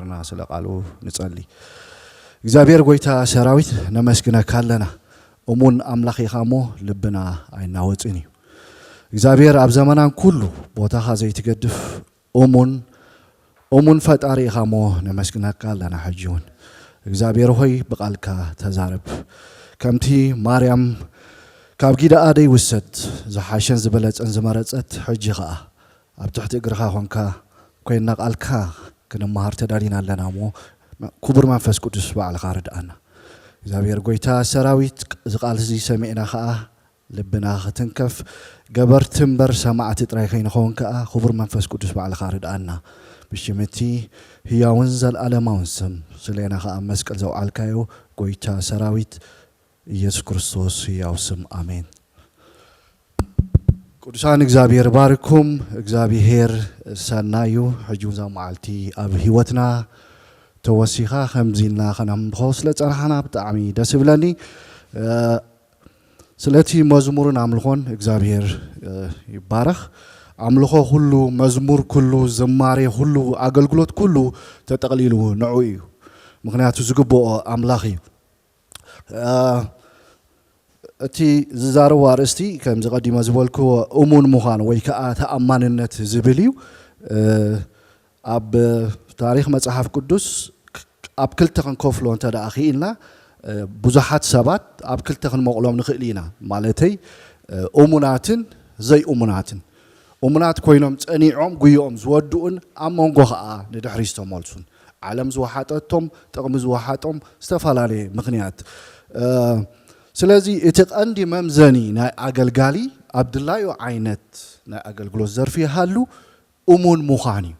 ክገብረና ስለ ቃሉ ንጸሊ። እግዚኣብሔር ጐይታ ሰራዊት ነመስግነካ ኣለና። እሙን ኣምላኽ ኢኻ እሞ ልብና ኣይናወጽን እዩ። እግዚኣብሔር ኣብ ዘመናን ኩሉ ቦታኻ ዘይትገድፍ እሙን እሙን ፈጣሪ ኢኻ እሞ ነመስግነካ ኣለና። ሕጂ እውን እግዚኣብሔር ሆይ ብቓልካ ተዛረብ። ከምቲ ማርያም ካብ ጊዳኣ ደይውሰድ ዝሓሸን ዝበለጸን ዝመረጸት፣ ሕጂ ኸኣ ኣብ ትሕቲ እግርኻ ኾንካ ኮይንና ቃልካ ክንመሃር ተዳሊና ኣለና እሞ ክቡር መንፈስ ቅዱስ ባዕልኻ ርድኣና። እግዚኣብሔር ጐይታ ሰራዊት እዚ ቃል እዚ ሰሚዕና ኸኣ ልብና ክትንከፍ ገበርቲ እምበር ሰማዕቲ ጥራይ ከይንኸውን ከኣ ክቡር መንፈስ ቅዱስ ባዕልኻ ርድኣና። ብሽም እቲ ህያውን ዘለኣለማውን ስም ስሌና ኸኣ ኣብ መስቀል ዘውዓልካዮ ጐይታ ሰራዊት ኢየሱስ ክርስቶስ ህያው ስም ኣሜን። ቅዱሳን እግዚኣብሔር ባርኩም። እግዚኣብሔር ሰናይ እዩ። ሕጂ እውን እዛ መዓልቲ ኣብ ህይወትና ተወሲኻ ከምዚ ኢልና ከነምልኾ ስለ ጸናሕና ብጣዕሚ ደስ ይብለኒ። እ፣ ስለቲ መዝሙርን ኣምልኾን እግዚኣብሔር እ፣ ይባረኽ። ኣምልኾ ኩሉ፣ መዝሙር ኩሉ፣ ዝማሬ ኩሉ፣ ኣገልግሎት ኩሉ ተጠቕሊሉ ንዑ እዩ። ምኽንያቱ ዝግብኦ ኣምላኽ እዩ። እ፣ እቲ ዝዛረቦ ኣርእስቲ ከምዚ ቀዲመ ዝበልክዎ እሙን ምዃን ወይ ከዓ ተኣማንነት ዝብል እዩ። እ፣ ኣብ ታሪኽ መጽሓፍ ቅዱስ ክ-፣ ኣብ ክልተ ክንከፍሎ እንተ ደኣ ክኢልና፣ እ፣ ብዙሓት ሰባት ኣብ ክልተ ክንመቕሎም ንኽእል ኢና። ማለተይ፣ እ፣ እሙናትን ዘይእሙናትን። እሙናት ኮይኖም ጸኒዖም ጉዮኦም ዝወድኡን ኣብ መንጎ ኸኣ ንድሕሪት ዝተመልሱን። ዓለም ዝወሓጠቶም፣ ጥቕሚ ዝወሓጦም ዝተፈላለየ ምኽንያት። እ፣ ስለዚ እቲ ቀንዲ መምዘኒ ናይ ኣገልጋሊ ኣብ ድላዩ ዓይነት ናይ ኣገልግሎት ዘርፊ ይሃሉ እሙን ምዃን እዩ።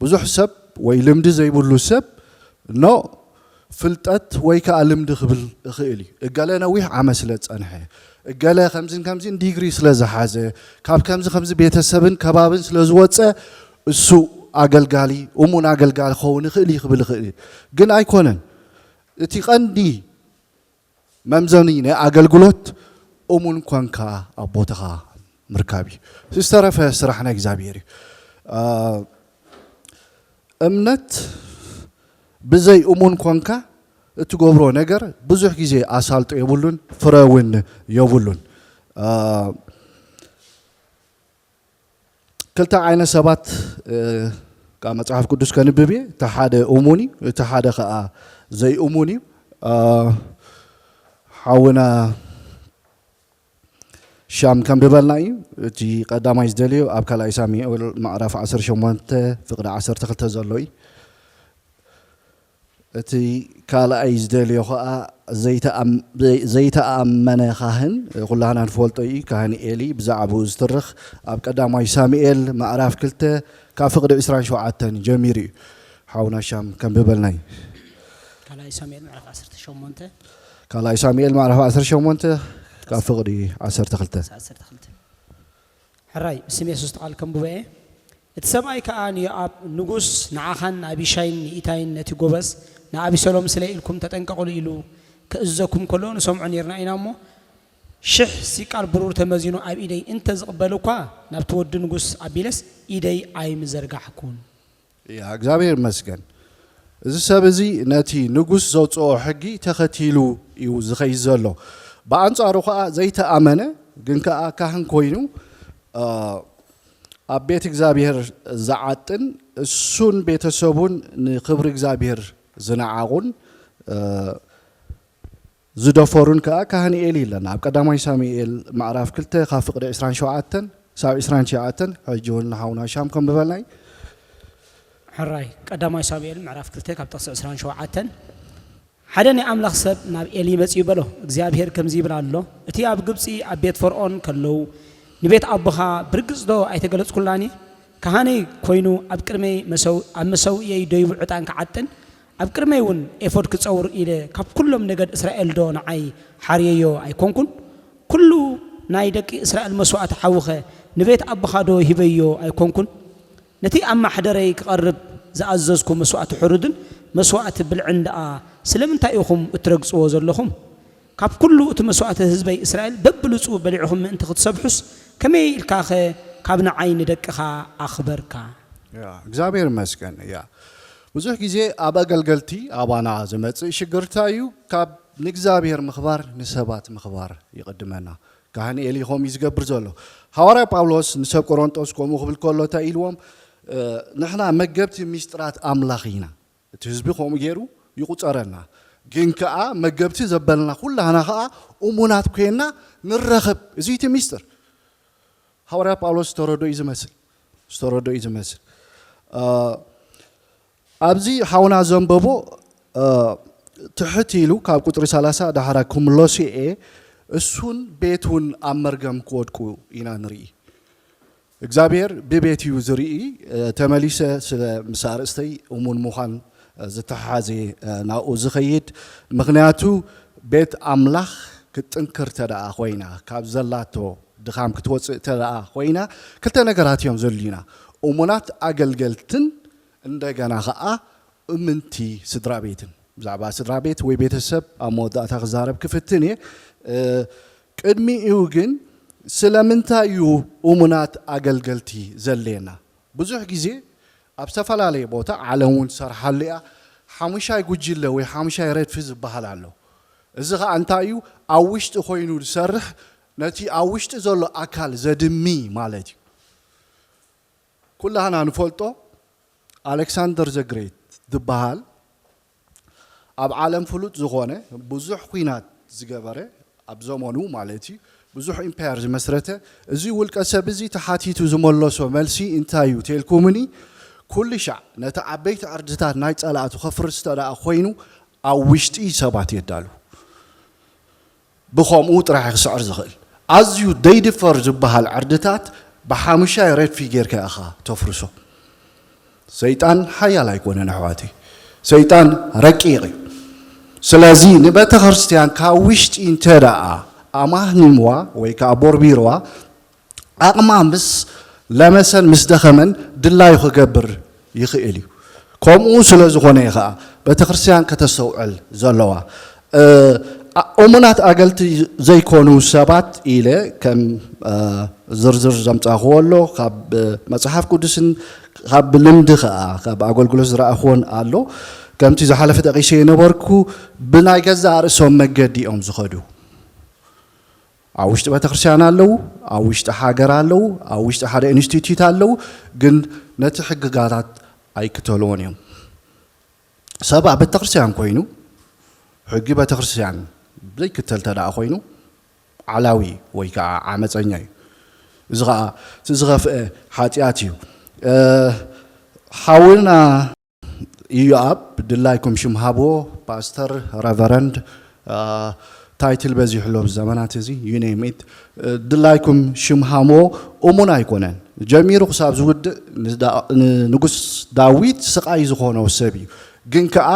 ብዙሕ ሰብ ወይ ልምዲ ዘይብሉ ሰብ ኖ ፍልጠት ወይ ከኣ ልምዲ ክብል ይኽእል እዩ። እገለ ነዊሕ ዓመት ስለ ዝጸንሐ፣ እገለ ከምዝን ከምዚን ዲግሪ ስለ ዝሓዘ፣ ካብ ከምዚ ከምዚ ቤተሰብን ከባብን ስለ ዝወጸ እሱ ኣገልጋሊ፣ እሙን ኣገልጋሊ ክኸውን ይኽእል እዩ ክብል ይኽእል እዩ። ግን ኣይኮነን። እቲ ቀንዲ መምዘኒ ናይ ኣገልግሎት እሙን ኮንካ ኣብ ቦታኻ ምርካብ እዩ። እቲ ዝተረፈ ስራሕ ናይ እግዚኣብሔር እዩ። አ፣ እምነት ብዘይ እሙን ኮንካ እትገብሮ ነገር ብዙሕ ግዜ ኣሳልጦ የብሉን፣ ፍረ እውን የብሉን። አ፣ ክልተ ዓይነት ሰባት፣ እ፣ ካብ መጽሓፍ ቅዱስ ከንብብ እየ። እቲ ሓደ እሙን እዩ፣ እቲ ሓደ ኸኣ ዘይእሙን እዩ። አ፣ ሓውና ሻም ከንብበልና እዩ። እቲ ቀዳማይ ዝደልዮ ኣብ ካልኣይ ሳሙኤል ምዕራፍ ዓሰርተ ሸሞንተ ፍቕዲ ዓሰርተ ክልተ ዘሎ እዩ። እቲ ካልኣይ ዝደልዮ ኸኣ ዘይተኣም-፣ ዘይ-፣ ዘይተኣመነ ካህን፣ ኩላህና ንፈልጦ እዩ፣ ካህን ኤሊ ብዛዕባኡ ዝትርኽ ኣብ ቀዳማይ ሳሙኤል ምዕራፍ ክልተ ካብ ፍቕዲ ዕስራን ሸውዓተን ጀሚሩ እዩ። ሓውና ሻም ከንብበልና እዩ። ካልኣይ ሳሙኤል ምዕራፍ ዓሰርተ ሸሞንተ። ካልኣይ ሳሙኤል ምዕራፍ ዓሰርተ ሸሞንተ ካብ ፍቕዲ ዓሰርተ ክልተ። ዓሰርተ ክልተ። ሕራይ፣ ብስም የሱስ ቃል ከንብቦ እየ። እቲ ሰብኣይ ከኣ ንዮኣብ፣ ንጉስ ንዓኻን ንኣቢሻይን ንኢታይን ነቲ ጎበዝ ንኣቢሰሎም ስለ ኢልኩም ተጠንቀቑሉ ኢሉ ክእዝዘኩም ከሎ ንሰምዖ ኔርና ኢና እሞ፣ ሽሕ ሲቃል ብሩር ተመዚኑ ኣብ ኢደይ እንተ ዝቕበል እኳ፣ ናብቲ ወዲ ንጉስ ኣቢለስ ኢደይ ኣይምዘርጋሕኩን። እያ፣ እግዚኣብሔር ይመስገን። እዚ ሰብ እዚ ነቲ ንጉስ ዘውፅኦ ሕጊ ተኸቲሉ እዩ ዝኸይድ ዘሎ። ብኣንጻሩ ኸዓ ዘይተኣመነ ግን ከኣ ካህን ኮይኑ፣ አ፣ ኣብ ቤት እግዚኣብሔር ዝዓጥን እሱን ቤተሰቡን ንክብሪ እግዚኣብሔር ዝነዓቑን፣ አ፣ ዝደፈሩን ከኣ ካህን ኤሊ ኣለና። ኣብ ቀዳማይ ሳሙኤል ምዕራፍ ክልተ ካብ ፍቕዲ ዕስራን ሸውዓተን ክሳብ ዕስራን ትሽዓተን፣ ሕጂ እውን ንሓውና ሻም ከንብበልና እዩ። ሕራይ፣ ቀዳማይ ሳሙኤል ምዕራፍ ክልተ ካብ ጥቕሲ ዕስራን ሸውዓተን። ሓደ ናይ ኣምላኽ ሰብ ናብ ኤሊ መጺኡ በሎ፣ እግዚኣብሄር ከምዚ ይብል ኣሎ፣ እቲ ኣብ ግብጺ ኣብ ቤት ፈርኦን ከለዉ ንቤት ኣቦኻ ብርግጽ ዶ ኣይተገለጽኩላን እየ? ካህነይ ኮይኑ ኣብ ቅድመይ መሰው-፣ ኣብ መሰውእየይ ደይቡ ዕጣን ክዓጥን ኣብ ቅድመይ እውን ኤፎድ ክጸውር ኢለ ካብ ኩሎም ነገድ እስራኤል ዶ ንዓይ ሓርየዮ ኣይኮንኩን? ኩሉ ናይ ደቂ እስራኤል መስዋእቲ ሓዊኸ ንቤት ኣቦኻ ዶ ሂበዮ ኣይኮንኩን? ነቲ ኣብ ማሕደረይ ክቐርብ ዝኣዘዝኩ መስዋእቲ ሕሩድን መስዋእቲ ብልዕን ደኣ ስለምንታይ ኢኹም እትረግጽዎ ዘለኹም? ካብ ኩሉ እቲ መስዋእቲ ህዝበይ እስራኤል በብልጹ በሊዕኹም ምእንቲ ክትሰብሑስ፣ ከመይ ኢልካኸ ካብ ንዓይ ንደቅኻ ኣኽበርካ? ያ፣ እግዚኣብሔር ይመስገን። ያ፣ ብዙሕ ግዜ ኣብ ኣገልገልቲ ኣባና ዝመጽእ ሽግርታ እዩ። ካብ ንእግዚኣብሔር ምኽባር ንሰባት ምኽባር ይቕድመና። ካህን ኤሊ ኸም እዩ ዝገብር ዘሎ። ሃዋርያ ጳውሎስ ንሰብ ቆሮንጦስ ከምኡ ክብል ከሎ እንታይ ኢልዎም? ንሕና መገብቲ ሚስጥራት ኣምላኽ ኢና። እቲ ህዝቢ ከምኡ ገይሩ ይቑጸረና። ግን ከኣ መገብቲ ዘበልና ኩላህና ከኣ እሙናት ኮይና ንረኸብ። እዚ እቲ ሚስጥር። ሃዋርያ ጳውሎስ ዝተረዶ እዩ ዝመስል። ዝተረዶ እዩ ዝመስል። ኣብዚ ሓውና ዘንበቦ ትሕት ኢሉ ካብ ቁፅሪ ሰላሳ ዳሕራ ክምለሱ እየ። እሱን ቤቱን ኣብ መርገም ክወድቁ ኢና ንርኢ። እግዚኣብሔር ብቤት እዩ ዝርኢ። ተመሊሰ ስለ ምስ ኣርእስተይ እሙን ምዃን ዝተሓሓዘ ናብኡ ዝኸይድ። ምኽንያቱ ቤት ኣምላኽ ክትጥንክር ተደኣ ኮይና፣ ካብ ዘላቶ ድኻም ክትወፅእ ተደኣ ኮይና፣ ክልተ ነገራት እዮም ዘድልዩና። እሙናት ኣገልገልትን እንደገና ኸዓ እምንቲ ስድራ ቤትን። ብዛዕባ ስድራ ቤት ወይ ቤተሰብ ኣብ መወዳእታ ክዛረብ ክፍትን እየ። ቅድሚኡ ግን ስለምንታይ እዩ እሙናት ኣገልገልቲ ዘድልየና? ብዙሕ ግዜ ኣብ ዝተፈላለየ ቦታ፣ ዓለም እውን ትሰርሓሉ እያ፣ ሓሙሻይ ጉጅለ ወይ ሓሙሻይ ረድፊ ዝበሃል ኣሎ። እዚ ኸዓ እንታይ እዩ? ኣብ ውሽጢ ኮይኑ ዝሰርሕ፣ ነቲ ኣብ ውሽጢ ዘሎ ኣካል ዘድሚ ማለት እዩ። ኩላህና ንፈልጦ ኣሌክሳንደር ዘግሬት ዝበሃል ኣብ ዓለም ፍሉጥ ዝኾነ ብዙሕ ኲናት ዝገበረ ኣብ ዘመኑ ማለት እዩ ብዙሕ ኢምፓየር ዝመስረተ እዚ ውልቀ ሰብ እዚ ተሓቲቱ ዝመለሶ መልሲ እንታይ እዩ ተልኩምኒ? ኩሉ ሻዕ ነቲ ዓበይቲ ዕርድታት ናይ ጸላእቱ ከፍርስ ተደኣ ኮይኑ ኣብ ውሽጢ ሰባት የዳሉ። ብኸምኡ ጥራሕ ክስዕር ዝኽእል ኣዝዩ ደይድፈር ዝበሃል ዕርድታት ብሓሙሻይ ረድፊ ጌርካ ኢኻ ተፍርሶ። ሰይጣን ሓያል ኣይኮነን ኣሕዋተይ። ሰይጣን ረቂቕ እዩ። ስለዚ ንቤተ ክርስቲያን ካብ ውሽጢ እንተ ደኣ ኣማህኒምዋ ወይ ከዓ ቦርቢርዋ ዓቕማ ምስ ለመሰን ምስ ደኸመን ድላዩ ክገብር ይኽእል እዩ። ከምኡ ስለ ዝኾነ እዩ ከዓ ቤተ ክርስቲያን ከተስተውዕል ዘለዋ። እሙናት ኣገልቲ ዘይኮኑ ሰባት ኢለ ከም ዝርዝር ዘምጻኽዎ ኣሎ። ካብ መጽሓፍ ቅዱስን ካብ ልምዲ ከዓ ካብ ኣገልግሎት ዝረኣኽዎን ኣሎ። ከምቲ ዝሓለፈ ጠቒሰ የነበርኩ ብናይ ገዛእ ርእሶም መገዲ እዮም ዝኸዱ። ኣብ ውሽጢ ቤተክርስትያን ኣለዉ፣ ኣብ ውሽጢ ሃገር ኣለዉ፣ ኣብ ውሽጢ ሓደ ኢንስቲትዩት ኣለዉ፣ ግን ነቲ ሕግጋታት ኣይክተልዎን እዮም። ሰብ ኣብ ቤተክርስትያን ኮይኑ ሕጊ ቤተክርስትያን ዘይክተል ተደኣ ኮይኑ ዓላዊ ወይ ከዓ ዓመፀኛ እዩ። እዚ ከዓ እቲ ዝኸፍአ ሓጢኣት እዩ። ሓውና ኢዮኣብ ድላይኩም ሽም ሃብዎ፣ ፓስተር፣ ረቨረንድ፣ ታይትል በዚሑ ኣሎ ብዘመናት እዚ፣ you name it፣ ድላይኩም ሽም ሃምዎ። እሙን ኣይኮነን። ጀሚሩ ክሳብ ዝውድእ ንንጉስ ዳዊት ስቓይ ዝኾኖ ሰብ እዩ። ግን ከኣ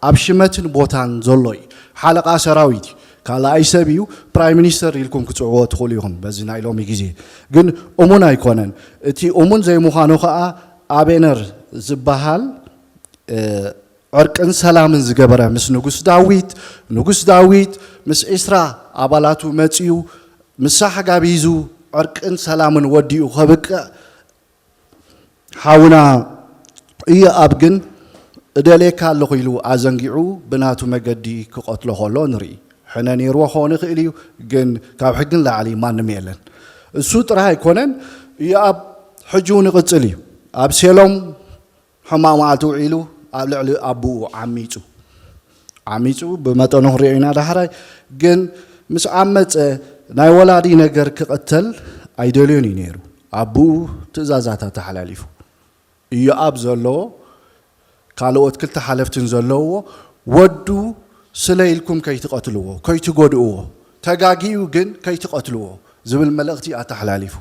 ኣብ ሽመትን ቦታን ዘሎ እዩ። ሓለቓ ሰራዊት እዩ። ካልኣይ ሰብ እዩ። ፕራይም ሚኒስተር ኢልኩም ክጽዕዎ ትኽእሉ ኢኹም በዚ ናይ ሎሚ ግዜ። ግን እሙን ኣይኮነን። እቲ እሙን ዘይምዃኑ ከኣ ኣቤነር ዝበሃል ዕርቅን ሰላምን ዝገበረ ምስ ንጉስ ዳዊት፣ ንጉስ ዳዊት ምስ ዒስራ ኣባላቱ መጺኡ ምሳሕ ጋቢዙ ዕርቅን ሰላምን ወዲኡ ከብቅዕ፣ ሓውና ኢዮኣብ ግን እደልየካ ኣለኹ ኢሉ ኣዘንጊዑ ብናቱ መገዲ ክቐትሎ ከሎ ንርኢ። ሕነ ነይርዎ ክኸውን ይኽእል እዩ፣ ግን ካብ ሕጊ ንላዕሊ ማንም የለን። እሱ ጥራሕ ኣይኮነን፣ ኢዮኣብ ሕጂ እውን ይቕጽል እዩ። ኣብ ሴሎም ሕማቕ መዓልቲ ውዒሉ ኣብ ልዕሊ ኣቦኡ ዓሚጹ። ዓሚጹ ብመጠኑ ክንሪኦ ኢና ዳሕራይ። ግን ምስ ዓመጸ ናይ ወላዲ ነገር ክቕተል ኣይደልዮን እዩ ነይሩ። ኣቦኡ ትእዛዛት ኣተሓላሊፉ። ኢዮኣብ ዘለዎ ካልኦት ክልተ ሓለፍትን ዘለውዎ ወዱ ስለ ኢልኩም ከይትቐትልዎ፣ ከይትጎድእዎ፣ ተጋጊዩ ግን ከይትቐትልዎ ዝብል መልእኽቲ ኣተሓላሊፉ።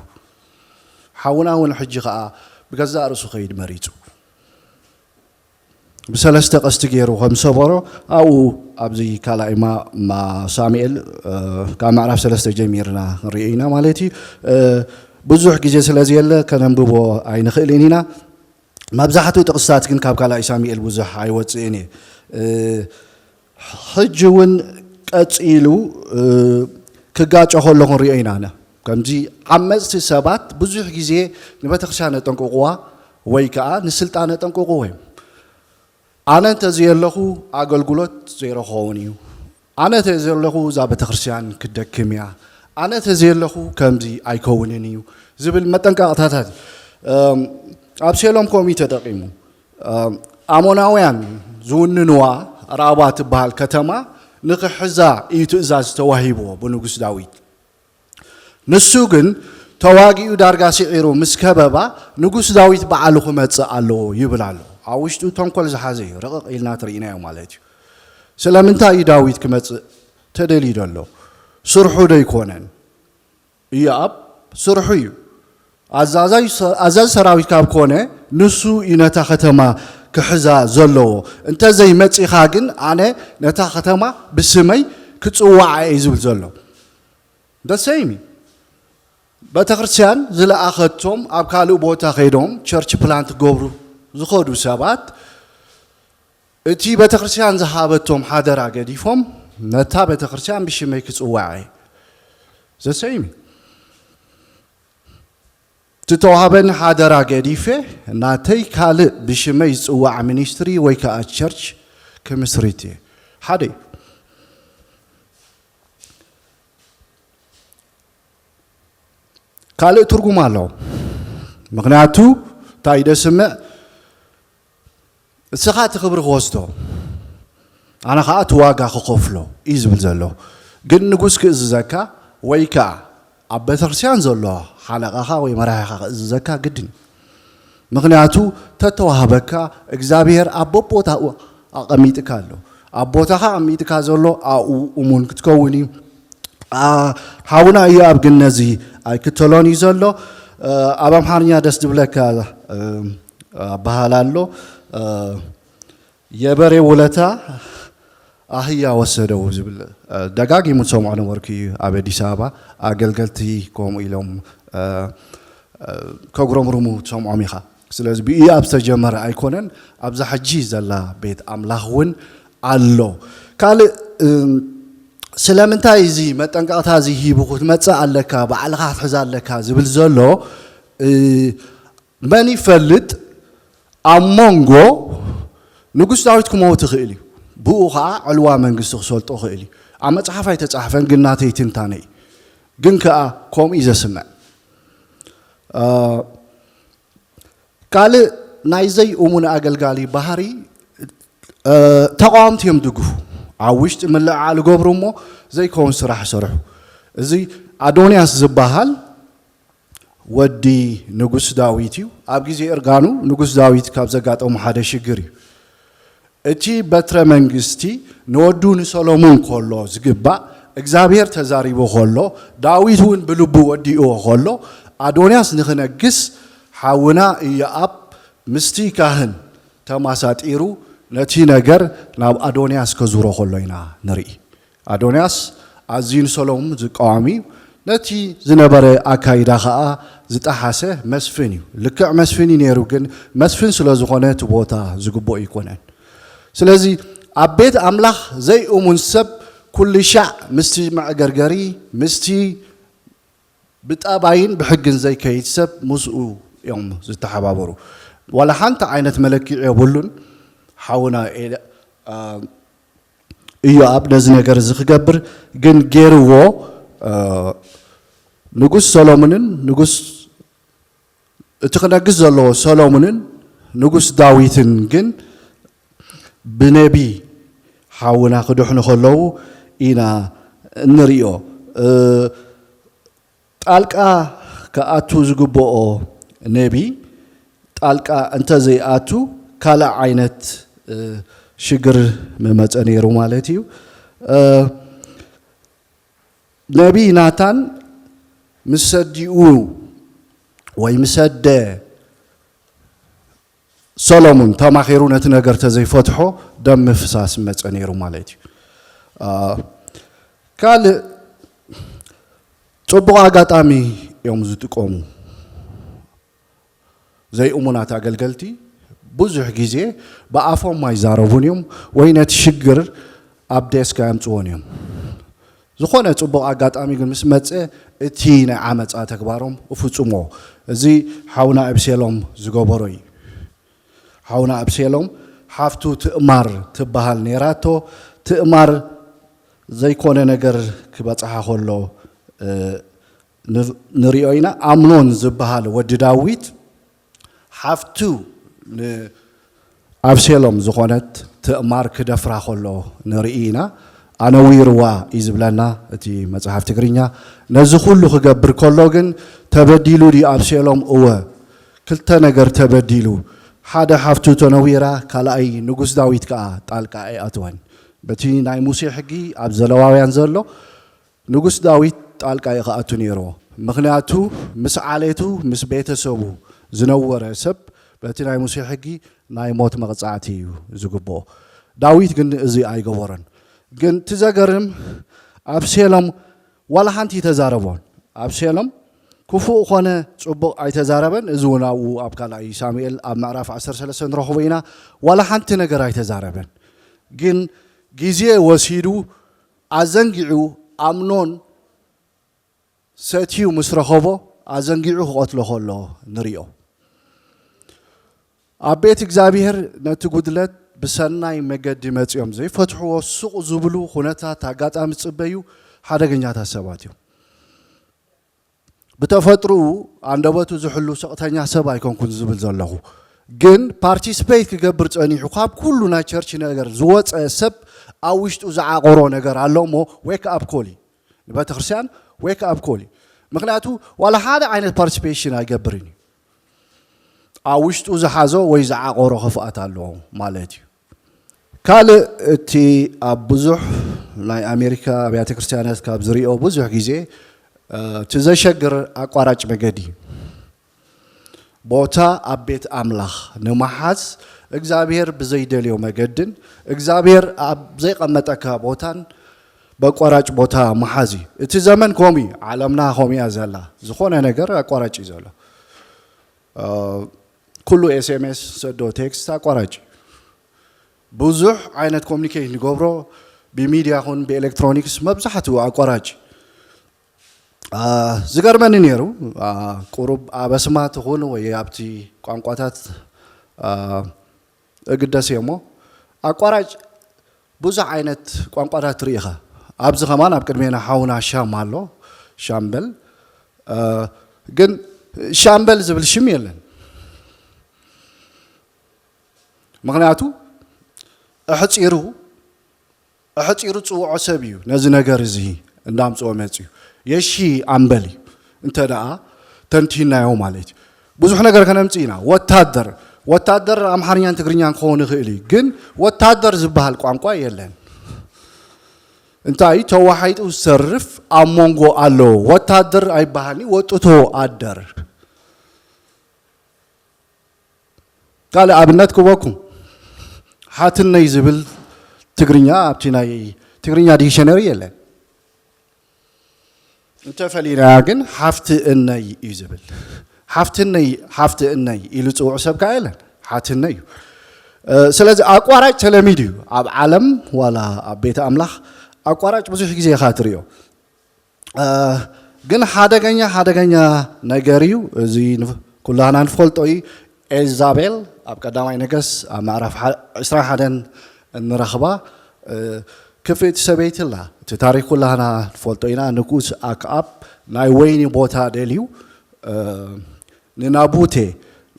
ሓውና እውን ሕጂ ኸኣ ብገዛእ ርእሱ ከይድ መሪጹ። ብሰለስተ ቀስቲ ገይሩ ከም ሰበሮ ኣብኡ ኣብዚ ካልኣይ ማ ሳሙኤል ካብ ምዕራፍ ሰለስተ ጀሚርና ንሪኦ ኢና ማለት እዩ። ብዙሕ ግዜ ስለ ዘየለ ከነንብቦ ኣይንኽእልን ኢና። መብዛሕትኡ ጥቕስታት ግን ካብ ካልኣይ ሳሙኤል ብዙሕ ኣይወፅእን እየ። ሕጂ እውን ቀፂሉ ክጋጮ ከሎ ክንሪኦ ኢና። ከምዚ ዓመፅቲ ሰባት ብዙሕ ግዜ ንቤተክርስትያን የጠንቅቑዋ ወይ ከዓ ንስልጣን የጠንቅቑዎ እዮም። ኣነ እንተዘየለኹ ኣገልግሎት ዜሮ ክኸውን እዩ። ኣነ እንተዘየለኹ እዛ ቤተክርስትያን ክትደክም እያ። ኣነ እንተዘየለኹ ከምዚ ኣይከውንን እዩ ዝብል መጠንቀቕታታት እዩ። እም፣ ኣብ ሴሎም ከምኡ እዩ ተጠቒሙ። እም፣ ኣሞናውያን ዝውንንዋ ራባ ትበሃል ከተማ ንኽሕዛ እዩ ትእዛዝ ተዋሂብዎ ብንጉስ ዳዊት። ንሱ ግን ተዋጊኡ ዳርጋ ስዒሩ ምስ ከበባ ንጉስ ዳዊት ባዕሉ ክመጽእ ኣለዎ ይብል ኣሎ። ኣብ ውሽጡ ተንኮል ዝሓዘ እዩ። ርቕቕ ኢልና ትርኢናዮ ማለት እዩ። ስለምንታይ እዩ ዳዊት ክመጽእ ተደልዩ ዘሎ? ስርሑ ዶ ኣይኮነን? ኢዮኣብ ስርሑ እዩ። ኣዛዛይ ሰ-፣ ኣዛዚ ሰራዊት ካብ ኮነ ንሱ እዩ ነታ ከተማ ክሕዛ ዘለዎ። እንተዘይመጺኻ ግን ኣነ ነታ ከተማ ብስመይ ክጽውዓ እየ ዝብል ዘሎ። ደሰይሚ ቤተክርስትያን ዝለኣኸቶም ኣብ ካልእ ቦታ ከይዶም ቸርች ፕላንት ክገብሩ ዝኸዱ ሰባት እቲ ቤተክርስትያን ዝሃበቶም ሓደራ ገዲፎም ነታ ቤተክርስትያን ብሽመይ ክጽውዓ እየ። ዘሰይሚ ዝተዋህበኒ ሓደራ ገዲፈ ናተይ ካልእ ብሽመይ ዝጽዋዕ ሚኒስትሪ ወይ ከዓ ቸርች ክምስርት እየ። ሓደ እዩ። ካልእ ትርጉም ኣለዎ። ምኽንያቱ እንታይ ደስምዕ፣ እስኻ እቲ ክብሪ ክወስዶ ኣነ ኸዓ እቲ ዋጋ ክኸፍሎ እዩ ዝብል ዘሎ። ግን ንጉስ ክእዝዘካ ወይ ከዓ ኣብ ቤተክርስትያን ዘሎ ሓለቓኻ ወይ መራሒኻ ክእዝዘካ ግድን እዩ። ምኽንያቱ ተተዋህበካ እግዚኣብሔር ኣብ በቦታኡ ኣቐሚጥካ ኣሎ። ኣብ ቦታኻ ኣቐሚጥካ ዘሎ ኣብኡ እሙን ክትከውን እዩ። አ፣ ሓውና ኢዮኣብ ግን ነዚ ኣይክተሎን እዩ ዘሎ። እ፣ ኣብ ኣምሓርኛ ደስ ዝብለካ፣ እ፣ ኣበሃል ኣሎ። እ፣ የበሬ ውለታ ኣህያ ወሰደው ዝብል፣ እ፣ ደጋጊሙ ትሰምዖ ነበርኩ እዩ። ኣብ ኣዲስ ኣበባ ኣገልገልቲ ከምኡ ኢሎም፣ እ፣ እ፣ ከጉረምርሙ ትሰምዖም ኢኻ። ስለዚ ብኢዮኣብ ዝተጀመረ ኣይኮነን፣ ኣብዛ ሕጂ ዘላ ቤት ኣምላኽ እውን ኣሎ። ካልእ፣ እም፣ ስለምንታይ እዚ መጠንቀቕታ እዚ ሂቡ ክትመጽእ ኣለካ፣ ባዕልኻ ክትሕዝ ኣለካ ዝብል ዘሎ፣ እ፣ መን ይፈልጥ፣ ኣብ መንጎ ንጉስ ዳዊት ክመውት ይኽእል እዩ። ብኡ ኸዓ ዕልዋ መንግስቲ ክሰልጦ ይኽእል እዩ። ኣብ መጽሓፍ ኣይተጻሕፈን፣ ግን ናተይ ትንታነ እዩ። ግን ከኣ ከምኡ እዩ ዘስምዕ። እ፣ ካልእ ናይ ዘይእሙን ኣገልጋሊ ባህሪ፣ እ፣ ተቃወምቲ እዮም ድግፉ። ኣብ ውሽጢ ምልዕዓል ይገብሩ እሞ ዘይከውን ስራሕ ይሰርሑ። እዚ ኣዶንያስ ዝበሃል ወዲ ንጉስ ዳዊት እዩ። ኣብ ግዜ እርጋኑ ንጉስ ዳዊት ካብ ዘጋጠሙ ሓደ ሽግር እዩ። እቲ በትረ መንግስቲ ንወዱ ንሰሎሞን ከሎ ዝግባእ እግዚኣብሔር ተዛሪቡ ከሎ፣ ዳዊት እውን ብልቡ ወዲእዎ ከሎ፣ ኣዶንያስ ንኽነግስ ሓውና ኢዮኣብ ምስቲ ካህን ተማሳጢሩ ነቲ ነገር ናብ ኣዶንያስ ከዙሮ ከሎ ኢና ንርኢ። ኣዶንያስ ኣዝዩ ንሰሎሞን ዝቃወም እዩ። ነቲ ዝነበረ ኣካይዳ ኸኣ ዝጠሓሰ መስፍን እዩ። ልክዕ መስፍን እዩ ነይሩ፣ ግን መስፍን ስለ ዝኾነ እቲ ቦታ ዝግብኦ ኣይኮነን። ስለዚ ኣብ ቤት ኣምላኽ ዘይእሙን ሰብ ኩሉ ሻዕ ምስቲ መዕገርገሪ፣ ምስቲ ብጠባይን ብሕግን ዘይከይድ ሰብ ምስኡ እዮም ዝተሓባበሩ። ዋላ ሓንቲ ዓይነት መለክዒ የብሉን። ሓውና ኤል-፣ አ፣ ኢዮኣብ ነዚ ነገር እዚ ክገብር ግን ገይርዎ፣ አ፣ ንጉስ ሰሎሞንን ንጉስ፣ እቲ ክነግስ ዘለዎ ሰሎሞንን ንጉስ ዳዊትን ግን ብነቢ ሓውና ክድሕኑ ከለዉ ኢና እንሪኦ። እ፣ ጣልቃ ክኣቱ ዝግብኦ ነቢ ጣልቃ እንተዘይኣቱ ካልእ ዓይነት፣ እ፣ ሽግር ምመጸ ነይሩ ማለት እዩ። እ፣ ነቢ ናታን ምስ ሰዲኡ ወይ ምስ ሰደ ሰሎሞን ተማኺሩ ነቲ ነገር ተዘይፈትሖ ደም ምፍሳስ መጸ ነይሩ ማለት እዩ። አ፣ ካልእ ጽቡቕ ኣጋጣሚ እዮም ዝጥቀሙ። ዘይእሙናት ኣገልገልቲ ብዙሕ ግዜ ብኣፎም ኣይዛረቡን እዮም ወይ ነቲ ሽግር ኣብ ዴስክ ኣየምጽዎን እዮም። ዝኾነ ጽቡቕ ኣጋጣሚ ግን ምስ መጸ እቲ ናይ ዓመጻ ተግባሮም እፍጽሞ። እዚ ሓውና ኣብሴሎም ዝገበሮ እዩ። ሓውና ኣብሴሎም ሓፍቱ ትእማር ትበሃል ነይራቶ። ትእማር ዘይኮነ ነገር ክበጽሓ ከሎ፣ እ፣ ን-፣ ንሪኦ ኢና። ኣምኖን ዝበሃል ወዲ ዳዊት ሓፍቱ ንኣብሴሎም ዝኾነት ትእማር ክደፍራ ከሎ ንርኢ ኢና። ኣነዊርዋ እዩ ዝብለና እቲ መጽሓፍ ትግርኛ። ነዚ ኩሉ ክገብር ከሎ ግን ተበዲሉ ድዩ ኣብሴሎም? እወ፣ ክልተ ነገር ተበዲሉ። ሓደ ሓፍቱ ተነዊራ፣ ካልኣይ ንጉስ ዳዊት ከኣ ጣልቃ ኣይኣትወን። በቲ ናይ ሙሴ ሕጊ ኣብ ዘለዋውያን ዘሎ ንጉስ ዳዊት ጣልቃ እዩ ክኣቱ ነይርዎ። ምኽንያቱ ምስ ዓሌቱ፣ ምስ ቤተሰቡ ዝነወረ ሰብ በቲ ናይ ሙሴ ሕጊ ናይ ሞት መቕጻዕቲ እዩ ዝግብኦ። ዳዊት ግን እዚ ኣይገበሮን። ግን እቲ ዘገርም ኣብሴሎም ዋላ ሓንቲ ኣይተዛረቦን። ኣብሴሎም ክፉእ ኮነ ጽቡቕ ኣይተዛረበን። እዚ እውን ኣብኡ ኣብ ካልኣይ ሳሙኤል ኣብ ምዕራፍ ዓሰርተ ሰለስተ ንረኽቦ ኢና። ዋላ ሓንቲ ነገር ኣይተዛረበን። ግን ግዜ ወሲዱ ኣዘንጊዑ ኣምኖን ሰትዩ ምስ ረኸቦ ኣዘንጊዑ ክቐትሎ ከሎ ንሪኦ። ኣብ ቤት እግዚኣብሔር ነቲ ጉድለት ብሰናይ መገዲ መጺኦም ዘይፈትሕዎ ሱቕ ዝብሉ ኩነታት ኣጋጣሚ ዝጽበዩ ሓደገኛታት ሰባት እዮም። ብተፈጥርኡ ኣንደበቱ ዝሕሉ ስቕተኛ ሰብ ኣይኮንኩን ዝብል ዘለኹ፣ ግን ፓርቲስፔት ክገብር ጸኒሑ ካብ ኩሉ ናይ ቸርች ነገር ዝወጸ ሰብ ኣብ ውሽጡ ዝዓቆሮ ነገር ኣሎ እሞ ዌክ ኣፕ ኮል እዩ። ንቤተ ክርስቲያን ዌክ ኣፕ ኮል እዩ። ምኽንያቱ ዋላ ሓደ ዓይነት ፓርቲስፔሽን ኣይገብርን እዩ። ኣብ ውሽጡ ዝሓዞ ወይ ዝዓቆሮ ክፍኣት ኣለዎ ማለት እዩ። ካልእ እቲ ኣብ ብዙሕ ናይ ኣሜሪካ ኣብያተ ክርስቲያናት ካብ ዝሪኦ ብዙሕ ግዜ፣ እ፣ እቲ ዘሸግር ኣቋራጭ መገዲ እዩ። ቦታ ኣብ ቤት ኣምላኽ ንምሓዝ እግዚኣብሔር ብዘይደልዮ መገድን እግዚኣብሔር ኣብ ዘይቐመጠካ ቦታን በቋራጭ ቦታ ምሓዝ እዩ። እቲ ዘመን ከምኡ እዩ። ዓለምና ከምኡ እያ ዘላ። ዝኾነ ነገር ኣቋራጭ እዩ ዘሎ። እ፣ ኩሉ ኤስ ኤም ኤስ ሰዶ ቴክስት ኣቋራጭ እዩ። ብዙሕ ዓይነት ኮሚኒኬት ንገብሮ ብሚድያ ኹን ብኤሌክትሮኒክስ መብዛሕትኡ ኣቋራጭ። አ፣ ዝገርመኒ ነይሩ፣ አ፣ ቁሩብ ኣብ ኣስማት ኹን ወይ ኣብቲ ቋንቋታት፣ አ፣ እግደስ እየ እሞ ኣቋራጭ ብዙሕ ዓይነት ቋንቋታት ትርኢ ኢኻ። ኣብዚ ከማን ኣብ ቅድሜና ሓውና ሻም ኣሎ፣ ሻምበል። እ፣ ግን ሻምበል ዝብል ሽም የለን። ምኽንያቱ ኣሕጺሩ፣ ኣሕጺሩ ዝጽውዖ ሰብ እዩ ነዚ ነገር እዚ እንዳምጽኦ መጽዩ። የሺ ኣምበል እዩ እንተ ደኣ ተንቲናዮ ማለት እዩ። ብዙሕ ነገር ከነምጽእ ኢና። ወታደር፣ ወታደር ኣምሓርኛን ትግርኛን ክኸውን ይኽእል እዩ፣ ግን ወታደር ዝበሃል ቋንቋ የለን። እንታይ ተዋሓይጡ ዝሰርፍ ኣብ መንጎ ኣሎ። ወታደር ኣይበሃልኒ፣ ወጥቶ ኣደር። ካልእ ኣብነት ክበኩም፣ ሓትነይ ዝብል ትግርኛ ኣብቲ ናይ ትግርኛ ዲክሸነሪ የለን። እንተፈሊናያ ግን ሓፍቲ እነይ እዩ ዝብል። ሓፍቲ እነይ፣ ሓፍቲ እነይ ኢሉ ዝጽውዕ ሰብ ከኣ የለን። ሓትነይ እዩ። እ፣ ስለዚ ኣቋራጭ ተለሚዱ እዩ። ኣብ ዓለም ዋላ ኣብ ቤተ ኣምላኽ ኣቋራጭ ብዙሕ ግዜ ኢኻ ትርእዮ። እ፣ ግን ሓደገኛ፣ ሓደገኛ ነገር እዩ። እዚ ንፍ-፣ ኩላህና ንፈልጦ እዩ። ኤልዛቤል ኣብ ቀዳማይ ነገስ ኣብ ምዕራፍ ሓ-፣ ዕስራን ሓደን እንረኽባ፣ እ፣ ክፍእቲ ሰበይቲ ኣላ። እቲ ታሪኽ ኩላህና ንፈልጦ ኢና። ንጉስ ኣክኣብ ናይ ወይኒ ቦታ ደልዩ፣ እ፣ ንናቡቴ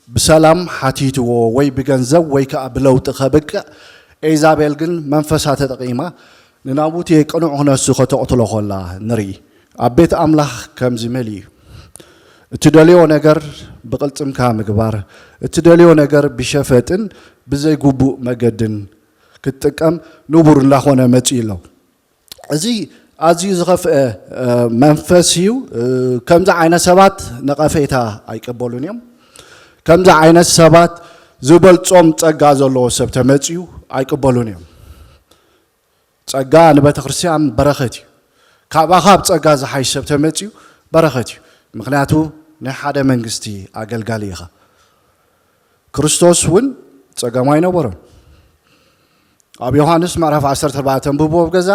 ብሰላም ሓቲትዎ ወይ ብገንዘብ ወይ ከኣ ብለውጢ ከብቅዕ፣ ኤልዛቤል ግን መንፈሳ ተጠቒማ ንናቡቴ ቅኑዕ ክነሱ ከተቕትሎ ከላ ንርኢ። ኣብ ቤት ኣምላኽ ከምዚ መሊኡ እዩ። እትደልዮ ነገር ብቕልጽምካ ምግባር፣ እትደልዮ ነገር ብሸፈጥን ብዘይግቡእ መገድን ክትጥቀም ንቡር እንዳኾነ መጺኡ ኣሎ። እዚ ኣዝዩ ዝኸፍአ፣ እ፣ መንፈስ እዩ። እ፣ ከምዚ ዓይነት ሰባት ነቐፌታ ኣይቅበሉን እዮም። ከምዚ ዓይነት ሰባት ዝበልጾም ጸጋ ዘለዎ ሰብ ተመጽዩ ኣይቅበሉን እዮም። ጸጋ ንቤተ ክርስቲያን በረኸት እዩ። ካባኻ ኣብ ጸጋ ዝሓይሽ ሰብ ተመጽዩ በረኸት እዩ። ምኽንያቱ ናይ ሓደ መንግስቲ ኣገልጋሊ ኢኻ። ክርስቶስ እውን ጸገም ኣይነበሮን። ኣብ ዮሃንስ ምዕራፍ ዓሰርተ ኣርባዕተ ኣንብብዎ ኣብ ገዛ፣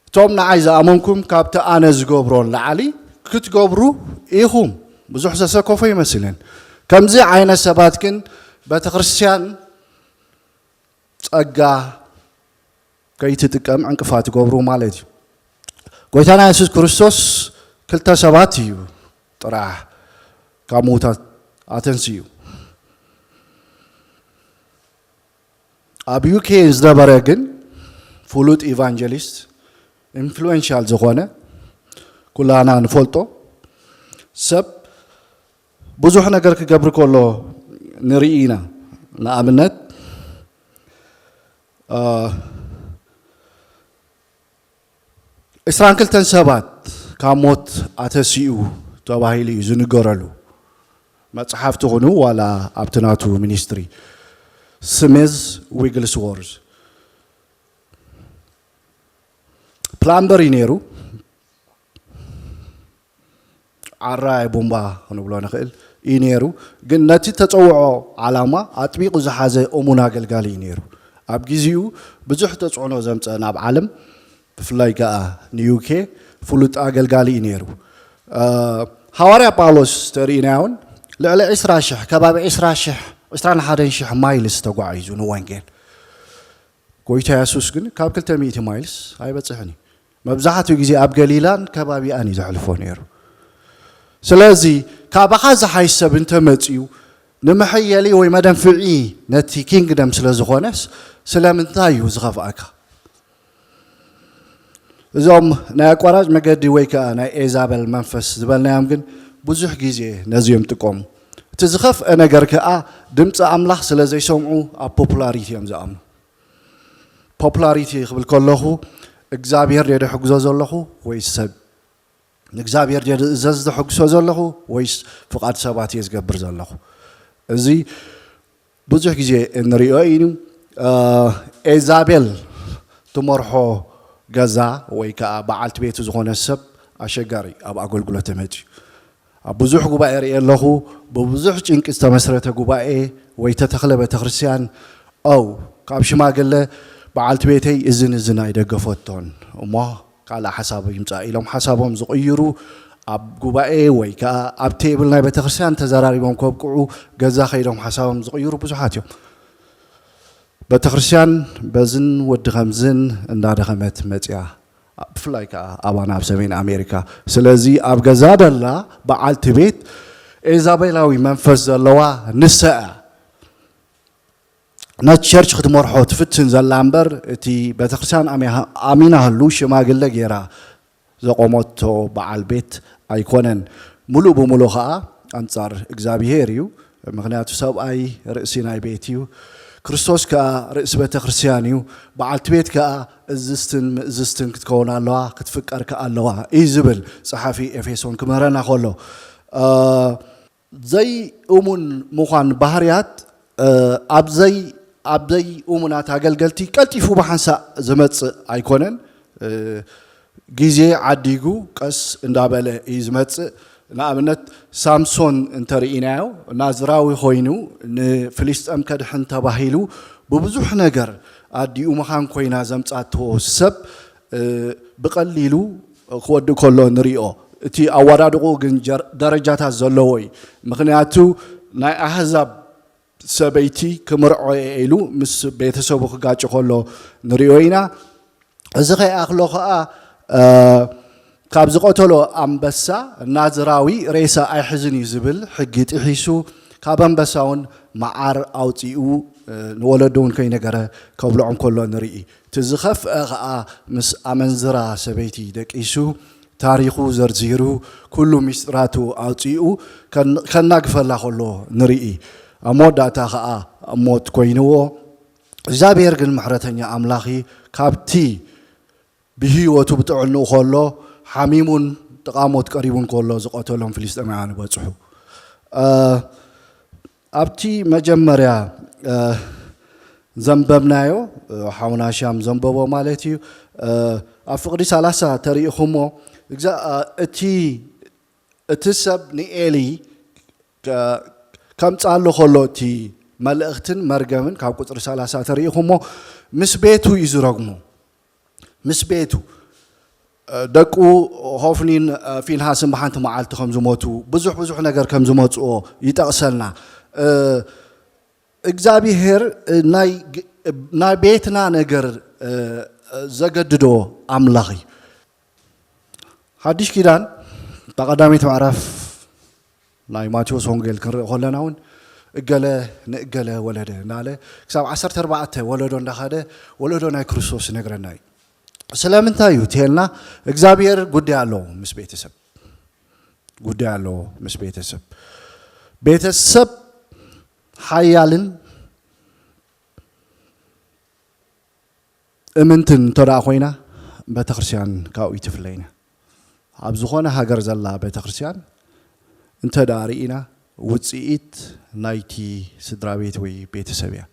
"እቶም ንዓይ ዝኣመንኩም ካብቲ ኣነ ዝገብሮ ንላዕሊ ክትገብሩ ኢኹም።" ብዙሕ ዘሰከፎ ይመስልን። ከምዚ ዓይነት ሰባት ግን ቤተ ክርስቲያን ጸጋ ከይትጥቀም ዕንቅፋት ይገብሩ ማለት እዩ። ጎይታና የሱስ ክርስቶስ ክልተ ሰባት እዩ ጥራሕ ካብ ምዉታት ኣተንስዩ። ኣብ ዩ ኬ ዝነበረ ግን ፍሉጥ ኢቫንጀሊስት፣ ኢንፍሉዌንሻል ዝኾነ፣ ኩላና ንፈልጦ ሰብ ብዙሕ ነገር ክገብር ከሎ ንርኢ ኢና። ንኣብነት እ፣ ዕስራን ክልተን ሰባት ካብ ሞት ኣተሲኡ ተባሂሉ እዩ ዝንገረሉ። መጽሓፍቲ ኹኑ ዋላ ኣብቲ ናቱ ሚኒስትሪ፣ ስሜዝ ዊግልስዎርዝ ፕላምበር እዩ ነይሩ። ዓራይ ቡምባ ክንብሎ ንኽእል እዩ ነይሩ። ግን ነቲ ተጸውዖ ዓላማ ኣጥቢቑ ዝሓዘ እሙን ኣገልጋሊ እዩ ነይሩ። ኣብ ግዜኡ ብዙሕ ተጽዕኖ ዘምጸ ናብ ዓለም፣ ብፍላይ ከኣ ንዩ ኬ፣ ፍሉጥ ኣገልጋሊ እዩ ነይሩ። እ፣ ሃዋርያ ጳውሎስ ተርእናዮ እውን ልዕሊ ዕስራ ሽሕ፣ ከባቢ ዕስራ ሽሕ፣ ዕስራን ሓደን ሽሕ ማይልስ ተጓዒዙ ንወንጌል። ጎይታ የሱስ ግን ካብ ክልተ ሚእቲ ማይልስ ኣይበጽሕን እዩ። መብዛሕትኡ ግዜ ኣብ ገሊላን ከባቢኣን እዩ ዘሕልፎ ነይሩ። ስለዚ ካባኻ ዝሓይሽ ሰብ እንተመጺኡ፣ ንመሐየሊ ወይ መደንፍዒ ነቲ ኪንግደም ስለ ዝኾነስ፣ ስለምንታይ እዩ ዝኸፍኣካ? እዞም ናይ ኣቋራጭ መገዲ ወይ ከኣ ናይ ኤዛበል መንፈስ ዝበልናዮም ግን ብዙሕ ግዜ ነዚ እዮም ጥቀሙ። እቲ ዝኸፍአ ነገር ከኣ ድምፂ ኣምላኽ ስለ ዘይሰምዑ ኣብ ፖፑላሪቲ እዮም ዝኣምኑ። ፖፑላሪቲ ክብል ከለኹ እግዚኣብሔር ድየ ደሕግዞ ዘለኹ ወይስ ሰብ? ንእግዚኣብሔር ድየ ዝእዘዝ ዘሐጉሶ ዘለኹ ወይስ ፍቓድ ሰባት እየ ዝገብር ዘለኹ? እዚ ብዙሕ ግዜ እንሪኦ እዩ። እ፣ ኤዛቤል ትመርሖ ገዛ ወይ ከዓ በዓልቲ ቤቱ ዝኾነ ሰብ ኣሸጋሪ ኣብ ኣገልግሎት ተመፅዩ። ኣብ ብዙሕ ጉባኤ ርእየ ኣለኹ። ብብዙሕ ጭንቂ ዝተመስረተ ጉባኤ ወይ ተተኽለ ቤተክርስትያን፣ ኣው፣ ካብ ሽማግለ በዓልቲ ቤተይ እዝን እዝን ኣይደገፈቶን እሞ ካልእ ሓሳብ ይምጻእ ኢሎም ሓሳቦም ዝቕይሩ፣ ኣብ ጉባኤ ወይ ከኣ ኣብ ቴብል ናይ ቤተክርስትያን ተዘራሪቦም ከብቅዑ ገዛ ከይዶም ሓሳቦም ዝቕይሩ ብዙሓት እዮም። ቤተክርስትያን በዝን ወዲ ከምዝን እንዳደኸመት መጽያ፣ ብፍላይ ከኣ ኣባና ኣብ ሰሜን ኣሜሪካ። ስለዚ ኣብ ገዛ ደላ በዓልቲ ቤት ኤዛቤላዊ መንፈስ ዘለዋ ንሳ እያ። ነቲ ቸርች ክትመርሖ ትፍትን ዘላ እምበር፣ እቲ ቤተክርስትያን ኣሚና፣ ኣሚናሉ ሽማግለ ጌራ ዘቆመቶ በዓል ቤት ኣይኮነን። ሙሉእ ብሙሉእ ኸኣ ኣንጻር እግዚኣብሄር እዩ። ምኽንያቱ ሰብኣይ ርእሲ ናይ ቤት እዩ። ክርስቶስ ከኣ ርእሲ ቤተክርስትያን እዩ። በዓልቲ ቤት ከኣ እዝዝትን ምእዝዝትን ክትከውን ኣለዋ፣ ክትፍቀር ከኣ ኣለዋ እዩ ዝብል ጸሓፊ ኤፌሶን ክምህረና ከሎ። እ፣ ዘይእሙን ምዃን ባህርያት፣ እ፣ ኣብ ዘይ-፣ ኣብ ዘይእሙናት ኣገልገልቲ ቀልጢፉ ብሓንሳእ ዝመጽእ ኣይኮነን። እ፣ ግዜ ዓዲጉ ቀስ እንዳበለ እዩ ዝመጽእ። ንኣብነት ሳምሶን እንተርኢናዮ ናዝራዊ ኮይኑ ንፍልስጤም ከድሕን ተባሂሉ ብብዙሕ ነገር ኣዲኡ መኻን ኮይና ዘምጻቶ ሰብ፣ እ፣ ብቐሊሉ ክወድእ ከሎ ንሪኦ። እቲ ኣወዳድቑ ግን ጀር-፣ ደረጃታት ዘለዎ እዩ። ምኽንያቱ ናይ ኣህዛብ ሰበይቲ ክምርዖ እየ ኢሉ ምስ ቤተሰቡ ክጋጭ ከሎ ንሪኦ ኢና። እዚ ከይኣኽሎ ኸኣ፣ እ፣ ካብ ዝቐተሎ ኣንበሳ ናዝራዊ ሬሳ ኣይሕዝን እዩ ዝብል ሕጊ ጥሒሱ፣ ካብ ኣንበሳ እውን መዓር ኣውጺኡ፣ እ፣ ንወለዱ እውን ከይነገረ ከብልዖም ከሎ ንርኢ። እቲ ዝኸፍአ ኸኣ ምስ ኣመንዝራ ሰበይቲ ደቂሱ፣ ታሪኹ ዘርዚሩ፣ ኩሉ ሚስጥራቱ ኣውጺኡ ከን-፣ ከናግፈላ ከሎ ንርኢ። ኣብ መወዳእታ ኸኣ ሞት ኮይንዎ። እግዚኣብሔር ግን ምሕረተኛ ኣምላኽ እዩ። ካብቲ ብህይወቱ ብጥዕንኡ ከሎ ሓሚሙን ጥቓ ሞት ቀሪቡን ከሎ ዝቐተሎም ፍልስጤማውያን በጽሑ። እ፣ ኣብቲ መጀመርያ፣ እ፣ ዘንበብናዮ፣ እ፣ ሓውና ሻም ዘንበቦ ማለት እዩ። እ፣ ኣብ ፍቕዲ ሰላሳ ተሪኢኹሞ፣ እግዛ-፣ እ፣ እቲ፣ እቲ ሰብ ንኤሊ ከ-፣ ከምጽኣሉ ከሎ እቲ መልእኽትን መርገምን ካብ ቁጽሪ ሰላሳ ተሪኢኹሞ፣ ምስ ቤቱ እዩ ዝረግሞ። ምስ ቤቱ፣ እ፣ ደቁ ሆፍኒን፣ እ፣ ፊንሃስን ብሓንቲ መዓልቲ ከም ዝሞቱ፣ ብዙሕ ብዙሕ ነገር ከም ዝመጽኦ ይጠቕሰልና። እ፣ እግዚኣብሔር ናይ ቤትና ነገር ዘገድዶ ኣምላኽ እዩ። ሓድሽ ኪዳን ብቐዳመይቲ ምዕራፍ ናይ ማቴዎስ ወንጌል ክንርኢ ከለና እውን እገለ ንእገለ ወለደ እናለ ክሳብ ዓሰርተ ኣርባዕተ ወለዶ እንዳኸደ ወለዶ ናይ ክርስቶስ ይነግረና እዩ። ስለምንታይ እዩ ትልና እግዚኣብሔር ጉዳይ ኣለዎ ምስ ቤተሰብ ጉዳይ ኣለዎ ምስ ቤተሰብ። ቤተሰብ ሓያልን እምንትን እንተ ደኣ ኮይና ቤተክርስትያን ካብኡ ይትፍለይና። ኣብ ዝኾነ ሃገር ዘላ ቤተክርስትያን እንተ ደኣ ርኢና ውፅኢት ናይቲ ስድራ ቤት ወይ ቤተሰብ እያ።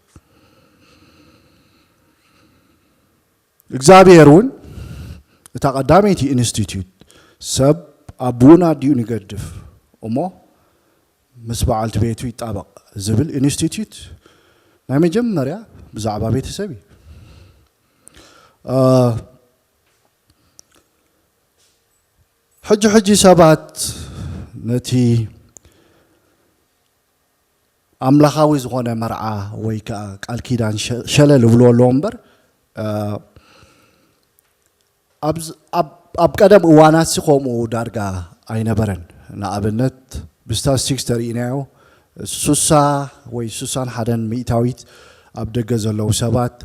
እግዚኣብሔር እውን እታ ቀዳመይቲ ኢንስቲትዩት ሰብ ኣቡኡን ኣዲኡን ይገድፍ እሞ ምስ በዓልቲ ቤቱ ይጣበቕ ዝብል ኢንስቲትዩት ናይ መጀመርያ ብዛዕባ ቤተሰብ እዩ። ሕጂ ሕጂ ሰባት ነቲ ኣምላኻዊ ዝኾነ መርዓ ወይ ከዓ ቃል ኪዳን ሸለል እብልዎ ኣለዎ እምበር ኣብ ቀደም እዋናት ሲ ከምኡ ዳርጋ ኣይነበረን። ንኣብነት ብስታስቲክስ ተርእናዮ ሱሳ ወይ ሱሳን ሓደን ሚእታዊት ኣብ ደገ ዘለዉ ሰባት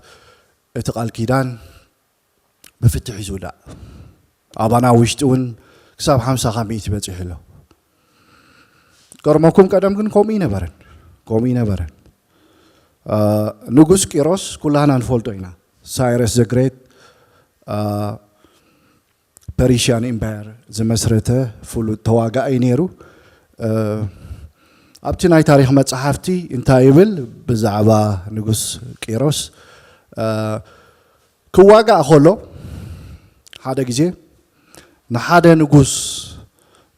እቲ ቃል ኪዳን ብፍትሕ እዩ ዝውዳእ። ኣባና ውሽጢ እውን ክሳብ ሓምሳ ካብ ሚእቲ በፂሑ ኣሎ። ገርመኩም ቀደም ግን ከምኡ ይነበረን ከምኡ ይነበረን። ንጉስ ቂሮስ ኩላህና ንፈልጦ ኢና። ሳይረስ ዘግሬት ፐሪሽያን ኢምፓየር ዝመስረተ ፍሉጥ ተዋጋኢ ነይሩ። ኣብቲ ናይ ታሪክ መፅሓፍቲ እንታይ ይብል ብዛዕባ ንጉስ ቂሮስ? ክዋጋእ ከሎ ሓደ ግዜ ንሓደ ንጉስ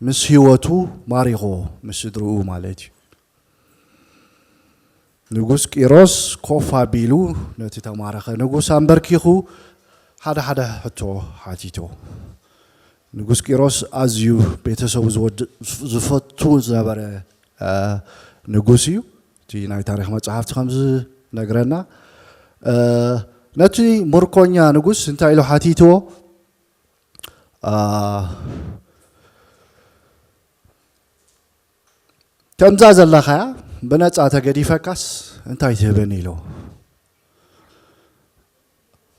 ምስ ህይወቱ ማሪኾ ምስ ስድርኡ ማለት እዩ። ንጉስ ቂሮስ ኮፍ ኣቢሉ ነቲ ተማረኸ ንጉስ ኣንበርኪኹ ሓደ ሓደ ሕቶ ሓቲቶ። ንጉስ ቂሮስ ኣዝዩ ቤተሰቡ ዝፈቱ ዝነበረ ንጉስ እዩ። እቲ ናይ ታሪክ መፅሓፍቲ ከም ዝነግረና ነቲ ምርኮኛ ንጉስ እንታይ ኢሉ ሓቲትዎ? ከምዛ ዘለኻያ ብነፃ ተገዲፈካስ እንታይ ትህበኒ ኢሉ።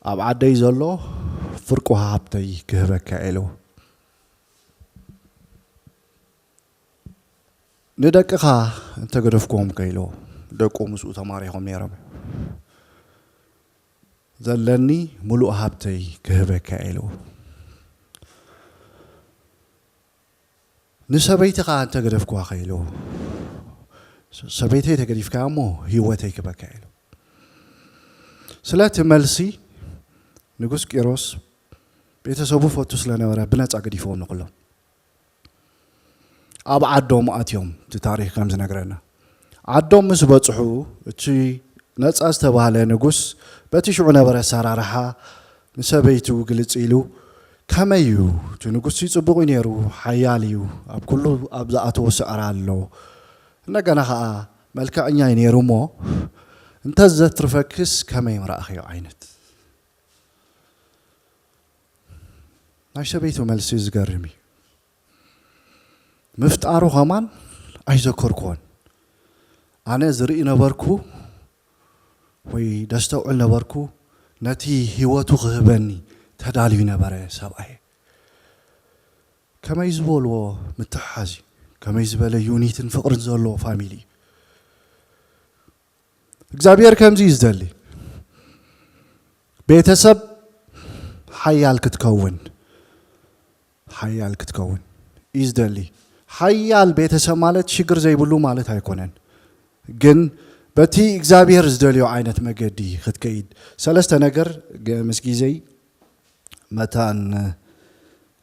ኣብ ዓደይ ዘሎ ፍርቁ ሃብተይ ክህበካ ኢሉ። ንደቅኻ እንተገደፍክዎም ከ ኢሉ። ደቁ ምስኡ ተማሪኾም ነይሮም። ዘለኒ ሙሉእ ሃብተይ ክህበካ ኢሉ። ንሰበይትኻ እንተገደፍክዋ ከ ኢሉ። ሰበይተይ ተገዲፍካ እሞ ህይወተይ ክበካ ኢሉ። ስለቲ መልሲ ንጉስ ቂሮስ ቤተሰቡ ፈቱ ስለነበረ ብነፃ ገዲፍዎም ንኩሎም። ኣብ ዓዶም ኣትዮም እቲ ታሪክ ከም ዝነግረና። ዓዶም ምስ በፅሑ እቲ ነፃ ዝተባህለ ንጉስ በቲ ሽዑ ነበረ ኣሰራርሓ ንሰበይቱ ግልፅ ኢሉ ከመይ እዩ እቲ ንጉስ ጽቡቕ እዩ ነይሩ ሓያል እዩ ኣብ ኩሉ ኣብ ዝኣተዎ ስዕራ ኣሎ እንደገና ኸዓ መልክዐኛ እዩ ነይሩ እሞ እንተ ዘትርፈክስ ከመይ ምረኣኽዮ ዓይነት ናይ ሰበይቱ መልሲ ዝገርም እዩ። ምፍጣሩ ኸማን ኣይዘከርኩዎን። ኣነ ዝርኢ ነበርኩ ወይ ደስተውዕል ነበርኩ። ነቲ ህይወቱ ክህበኒ ተዳልዩ ነበረ ሰብኣየ። ከመይ ዝበልዎ ምትሕሓዝ እዩ። ከመይ ዝበለ ዩኒትን ፍቕርን ዘለዎ ፋሚሊ እዩ። እግዚኣብሔር ከምዚ እዩ ዝደሊ። ቤተሰብ ሓያል ክትከውን ሓያል ክትከውን እዩ ዝደሊ። ሓያል ቤተሰብ ማለት ሽግር ዘይብሉ ማለት ኣይኮነን። ግን በቲ እግዚኣብሔር ዝደልዮ ዓይነት መገዲ ክትከይድ ሰለስተ ነገር ምስ ግዜይ መታን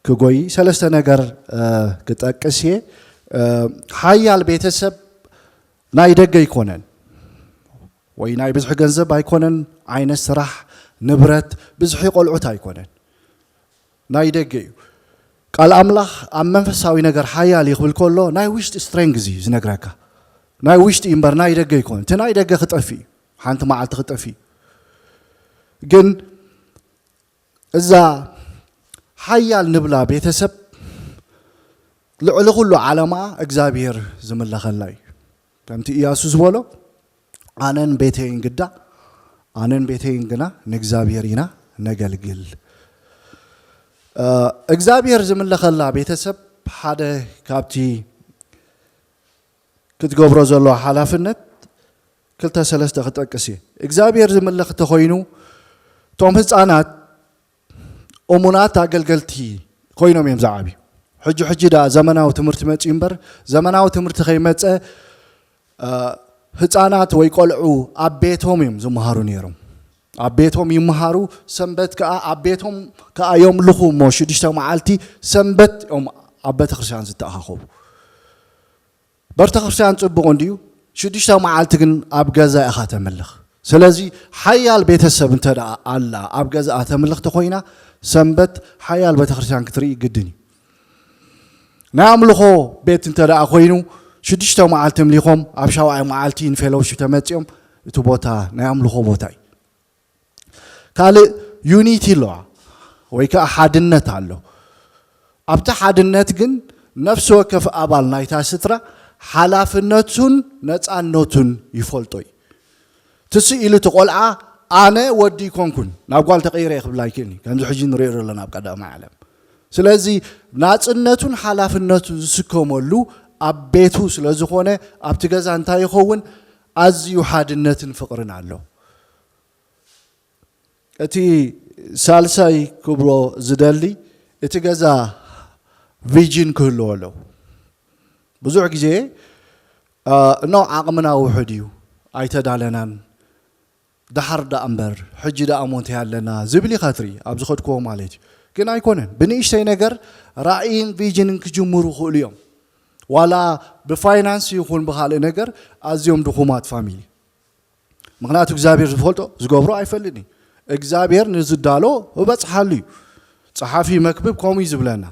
ክጎይ ሰለስተ ነገር ክጠቅስ እየ። ሓያል ቤተሰብ ናይ ደገ ኣይኮነን ወይ ናይ ብዝሒ ገንዘብ ኣይኮነን፣ ዓይነት ስራሕ፣ ንብረት፣ ብዝሒ ቆልዑት ኣይኮነን፣ ናይ ደገ እዩ። ቃል ኣምላኽ ኣብ መንፈሳዊ ነገር ሓያል እዩ ክብል ከሎ ናይ ውሽጢ ስትሬንግዝ እዩ ዝነግረካ። ናይ ውሽጢ እምበር ናይ ደገ ይኮን። እቲ ናይ ደገ ክጠፊ እዩ፣ ሓንቲ መዓልቲ ክጠፊ እዩ። ግን እዛ ሓያል ንብላ ቤተሰብ ልዕሊ ኩሉ ዓለማ እግዚኣብሔር ዝምለኸላ እዩ። ከምቲ ኢያሱ ዝበሎ ኣነን ቤተይን ግዳ ኣነን ቤተይን ግና ንእግዚኣብሔር ኢና ነገልግል። እግዚኣብሔር ዝምለኸላ ቤተሰብ ሓደ ካብቲ ክትገብሮ ዘለዎ ሓላፍነት ክልተ ሰለስተ ክጠቅስ እየ። እግዚኣብሔር ዝምለኽ እንተኾይኑ እቶም ህፃናት እሙናት ኣገልገልቲ ኮይኖም እዮም ዝዓብዩ። ሕጂ ሕጂ ደኣ ዘመናዊ ትምህርቲ መፅዩ እምበር ዘመናዊ ትምህርቲ ከይመፀ ህፃናት ወይ ቆልዑ ኣብ ቤቶም እዮም ዝመሃሩ ነይሮም። ኣብ ቤቶም ይመሃሩ፣ ሰንበት ከዓ ኣብ ቤቶም ከዓ የምልኹ እሞ ሽዱሽተ መዓልቲ ሰንበት እዮም ኣብ ቤተክርስትያን ዝተኣኻኸቡ። ቤተክርስትያን ፅቡቕ እንድዩ፣ ሽዱሽተ መዓልቲ ግን ኣብ ገዛ ኢኻ ተምልኽ። ስለዚ ሓያል ቤተሰብ እንተ ደኣ ኣላ ኣብ ገዛኣ ተምልኽ ተኾይና ሰንበት ሓያል ቤተክርስትያን ክትርኢ ግድን እዩ። ናይ ኣምልኾ ቤት እንተ ደኣ ኮይኑ ሽዱሽተ መዓልቲ ምሊኾም ኣብ ሻውዓይ መዓልቲ ንፌሎሺፕ ተመፂኦም እቲ ቦታ ናይ ኣምልኾ ቦታ እዩ። ካልእ ዩኒቲ ኣለዋ ወይ ከዓ ሓድነት ኣሎ። ኣብቲ ሓድነት ግን ነፍሲ ወከፍ ኣባል ናይታ ስድራ ሓላፍነቱን ነፃነቱን ይፈልጦ እዩ። ትስኢሉ እቲ ቆልዓ ኣነ ወዲ ይኮንኩን ናብ ጓል ተቐይረ እየ ክብላ ኣይክእልኒ። ከምዚ ሕጂ ንሪኦ ዘለና ኣብ ቀዳማይ ዓለም። ስለዚ ናፅነቱን ሓላፍነቱን ዝስከመሉ ኣብ ቤቱ ስለ ዝኾነ ኣብቲ ገዛ እንታይ ይኸውን? ኣዝዩ ሓድነትን ፍቕርን ኣሎ። እቲ ሳልሳይ ክብሎ ዝደሊ እቲ ገዛ ቪዥን ክህልዎ ኣለዎ። ብዙሕ ግዜ ኖ ዓቕምና ውሑድ እዩ ኣይተዳለናን ደሓር ደኣ እምበር ሕጂ ደኣ ሞንተ ኣለና ዝብል ኢኻ ትርኢ ኣብ ዝኸድክዎ ማለት እዩ። ግን ኣይኮነን። ብንእሽተይ ነገር ራእይን ቪዥንን ክጅምሩ ይኽእሉ እዮም። ዋላ ብፋይናንስ ይኹን ብኻልእ ነገር ኣዝዮም ድኹማት ፋሚሊ። ምክንያቱ እግዚኣብሔር ዝፈልጦ ዝገብሮ ኣይፈልጥን እዩ። እግዚኣብሔር ንዝዳሎ እበፅሓሉ እዩ። ፀሓፊ መክብብ ከምኡ እዩ ዝብለና።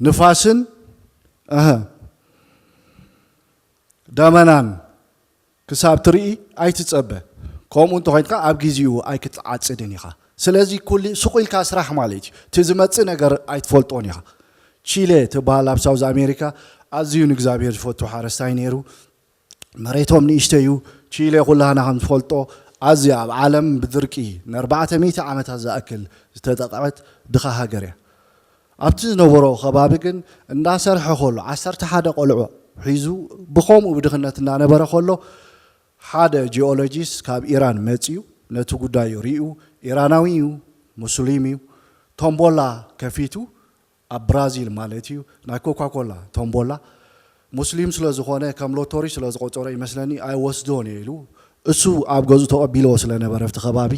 ንፋስን እህ ደመናን ክሳብ ትርኢ ኣይትጸበ። ከምኡ እንተኾይንካ ኣብ ግዜኡ ኣይክትዓጽድን ኢኻ። ስለዚ ኩሉ ሱቕ ኢልካ ስራሕ ማለት እዩ። እቲ ዝመጽእ ነገር ኣይትፈልጦን ኢኻ። ቺሌ ትበሃል ኣብ ሳውዝ ኣሜሪካ ኣዝዩ ንእግዚኣብሔር ዝፈቱ ሓረስታይ ነይሩ። መሬቶም ንእሽተይ እዩ። ቺሌ ኩላህና ከም ዝፈልጦ ኣዝያ ኣብ ዓለም ብድርቂ ንኣርባዕተ ሚእቲ ዓመታት ዝኣክል ዝተጠቕዐት ድኻ ሃገር እያ። ኣብቲ ዝነበሮ ከባቢ ግን እንዳሰርሐ ከሎ ዓሰርተ ሓደ ቆልዑ ሒዙ ብኸምኡ ብድኽነት እናነበረ ከሎ ሓደ ጂኦሎጂስት ካብ ኢራን መፅዩ ነቲ ጉዳዩ ሪኡ ኢራናዊ እዩ፣ ሙስሊም እዩ፣ ቶምቦላ ከፊቱ ኣብ ብራዚል ማለት እዩ ናይ ኮካኮላ ቶምቦላ ሙስሊም ስለ ዝኾነ ከም ሎቶሪ ስለ ዝቆፀሮ ይመስለኒ ኣይወስዶን እየ ኢሉ እሱ ኣብ ገዝኡ ተቐቢልዎ ስለነበረ ኣብቲ ከባቢ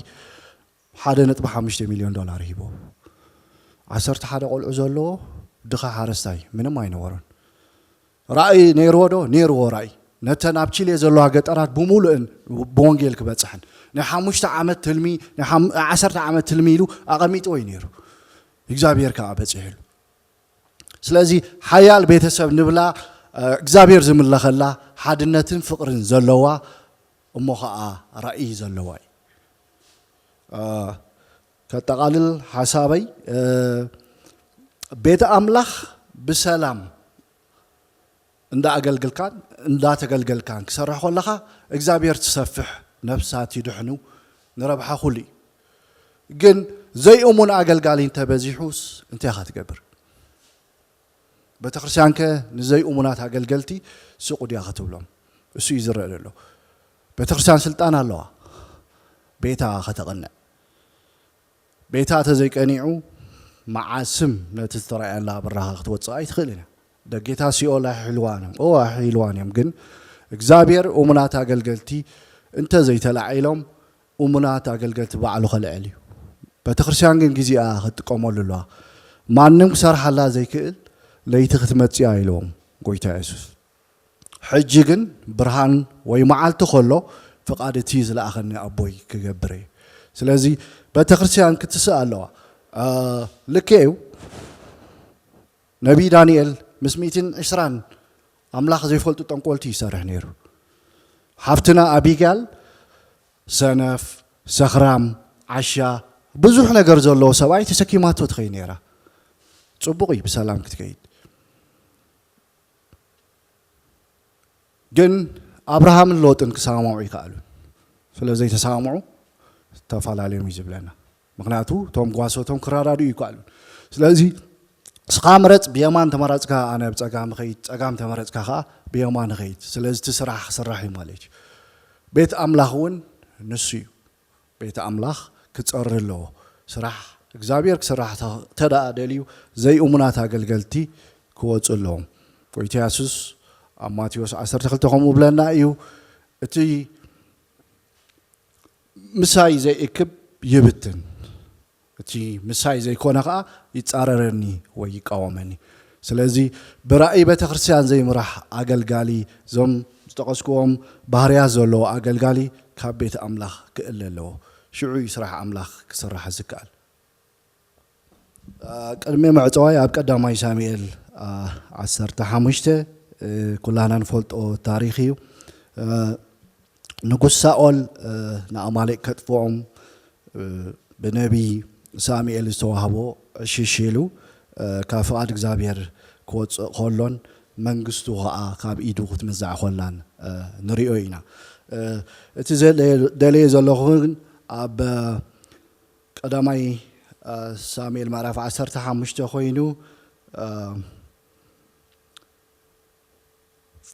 ሓደ ነጥቢ ሓሙሽተ ሚልዮን ዶላር ሂቦ። ዓሰርተ ሓደ ቆልዑ ዘለዎ ድኻ ሓረስታይ ምንም ኣይነበሮን። ራእይ ነይርዎ ዶ? ነይርዎ ራእይ። ነተን ኣብ ቺሌ ዘለዋ ገጠራት ብምሉእን ብወንጌል ክበፅሕን ናይ ሓሙሽተ ዓመት ትልሚ ናይ ዓሰርተ ዓመት ትልሚ ኢሉ ኣቐሚጥዎ እዩ ነይሩ። እግዚኣብሔር ከዓ በፂሕሉ። ስለዚ ሓያል ቤተሰብ ንብላ እግዚኣብሔር ዝምለኸላ ሓድነትን ፍቕርን ዘለዋ እሞ ከዓ ራእይ ዘለዋ እዩ። ከጠቓልል ሓሳበይ ቤተ ኣምላኽ ብሰላም እንዳኣገልግልካን እንዳተገልገልካን ክሰርሕ ከለኻ እግዚኣብሔር ትሰፍሕ ነፍሳት ይድሕኑ ንረብሓ ኩሉ እዩ። ግን ዘይእሙን ኣገልጋሊ እንተበዚሑስ እንታይ ኢኻ ትገብር? ቤተክርስትያንከ ንዘይእሙናት ኣገልገልቲ ስቁ ድያ ክትብሎም? እሱ እዩ ዝረአ ዘሎ። ቤተክርስትያን ስልጣን ኣለዋ ቤታ ከተቐንዕ። ቤታ ተዘይቀኒዑ መዓስም ነቲ ዝተራእየላ ብራኸ ክትወፅእ ኣይትኽእልን እያ። ደጌታ ሲኦል ኣሒልዋን እዮም። ኦ ኣሒልዋን እዮም። ግን እግዚኣብሔር እሙናት ኣገልገልቲ እንተዘይተላዒሎም እሙናት ኣገልገልቲ ባዕሉ ከልዕል እዩ። ቤተክርስትያን ግን ግዜኣ ክትጥቀመሉ ኣለዋ። ማንም ክሰርሓላ ዘይክእል ለይቲ ክትመፅእ እያ ኢልዎም ጎይታ የሱስ። ሕጂ ግን ብርሃን ወይ መዓልቲ ከሎ ፍቓድ እቲ ዝለኣኸኒ ኣቦይ ክገብር እየ። ስለዚ ቤተክርስትያን ክትስእ ኣለዋ። ልክዕ እዩ። ነቢይ ዳንኤል ምስ ሚእትን ዕስራን ኣምላኽ ዘይፈልጡ ጠንቆልቲ ይሰርሕ ነይሩ። ሓፍትና ኣቢጋል ሰነፍ፣ ሰኽራም፣ ዓሻ፣ ብዙሕ ነገር ዘለዎ ሰብኣይ ተሰኪማቶ ትኸይድ ነይራ። ጽቡቕ እዩ ብሰላም ክትከይድ። ግን ኣብርሃምን ሎጥን ክሰማምዑ ይከኣሉ። ስለ ዘይተሰማምዑ ተፈላለዮም እዩ ዝብለና። ምክንያቱ እቶም ጓሶቶም ክረዳድኡ ይከኣሉ። ስለዚ እስኻ ምረጽ፣ ብየማን ተመረጽካ ኣነ ብጸጋም ኸይድ፣ ጸጋም ተመረጽካ ከኣ ብየማን ኸይድ። ስለዚ እቲ ስራሕ ክስራሕ እዩ ማለት እዩ። ቤት ኣምላኽ እውን ንሱ እዩ። ቤት ኣምላኽ ክጸሪ ኣለዎ። ስራሕ እግዚኣብሔር ክስራሕ ተ- ተደኣ ደልዩ ዘይእሙናት ኣገልገልቲ ክወጹ ኣለዎም። ጎይታ የሱስ ኣብ ማቴዎስ ዓሰርተ ክልተ ከምኡ ብለና እዩ። እቲ ምሳይ ዘይእክብ ይብትን፣ እቲ ምሳይ ዘይኮነ ኸዓ ይጻረረኒ ወይ ይቃወመኒ። ስለዚ ብራእይ ቤተ ክርስቲያን ዘይምራሕ ኣገልጋሊ፣ እዞም ዝጠቐስክዎም ባህርያት ዘለዎ ኣገልጋሊ ካብ ቤት ኣምላኽ ክእለ ኣለዎ። ሽዑ እዩ ስራሕ ኣምላኽ ክስራሕ ዝከኣል። ቅድሚ መዕጸዋይ ኣብ ቀዳማይ ሳሙኤል ዓሰርተ ሓሙሽተ ኩላና ንፈልጦ ታሪኽ እዩ። ንጉስ ሳኦል ንኣማሌቅ ከጥፍኦም ብነቢይ ሳሙኤል ዝተዋህቦ ዕሽሽ ኢሉ ካብ ፍቓድ እግዚኣብሔር ክወፅእ ከሎን መንግስቱ ከዓ ካብ ኢዱ ክትምዛዕ ከላን ንሪኦ ኢና። እቲ ደለየ ዘለኹ ግን ኣብ ቀዳማይ ሳሙኤል ምዕራፍ ዓሰርተ ሓሙሽተ ኮይኑ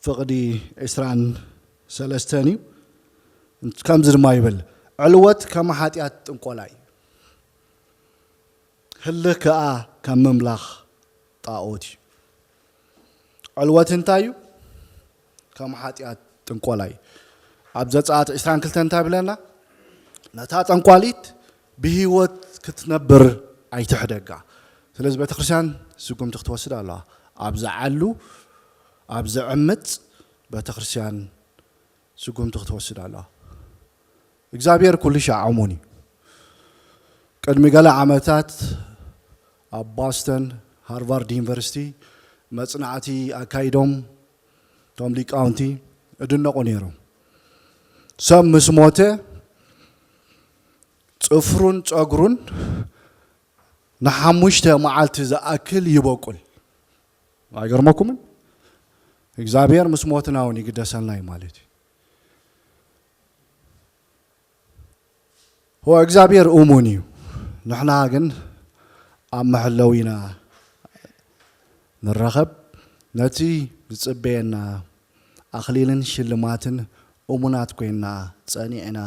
ፍቕዲ ዕስራን ሰለስተን እዩ። ከምዚ ድማ ይብል፣ ዕልወት ከም ሓጢኣት ጥንቆላ እዩ፣ ህልኽ ከኣ ከም ምምላኽ ጣኦት እዩ። ዕልወት እንታይ እዩ? ከም ሓጢኣት ጥንቆላ እዩ። ኣብ ዘጸኣት ዕስራን ክልተን እንታይ ብለና? ነታ ጠንቋሊት ብህይወት ክትነብር ኣይትሕደጋ። ስለዚ ቤተክርስትያን ስጉምቲ ክትወስድ ኣለዋ። ኣብ ዝዓሉ፣ ኣብ ዝዕምጽ ቤተክርስትያን ስጉምቲ ክትወስድ ኣለዋ። እግዚኣብሔር ኩሉ ሻዕ እሙን እዩ። ቅድሚ ገለ ዓመታት ኣብ ቦስተን ሃርቫርድ ዩኒቨርሲቲ መጽናዕቲ ኣካይዶም እቶም ሊቃውንቲ እድነቑ ነይሮም። ሰብ ምስ ሞተ ጽፍሩን ጸጉሩን ንሓሙሽተ መዓልቲ ዝኣክል ይበቁል። ኣይገርመኩምን? እግዚኣብሔር ምስ ሞትና እውን ይግደሰልና እዩ ማለት እዩ። ሆ እግዚኣብሔር እሙን እዩ። ንሕና ግን ኣብ መሐለዊ ኢና ንረኸብ። ነቲ ዝጽበየና ኣኽሊልን ሽልማትን እሙናት ኮይንና ጸኒዕና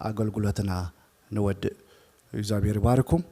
ኣገልግሎትና ንወድእ። እግዚኣብሔር ይባርኩም።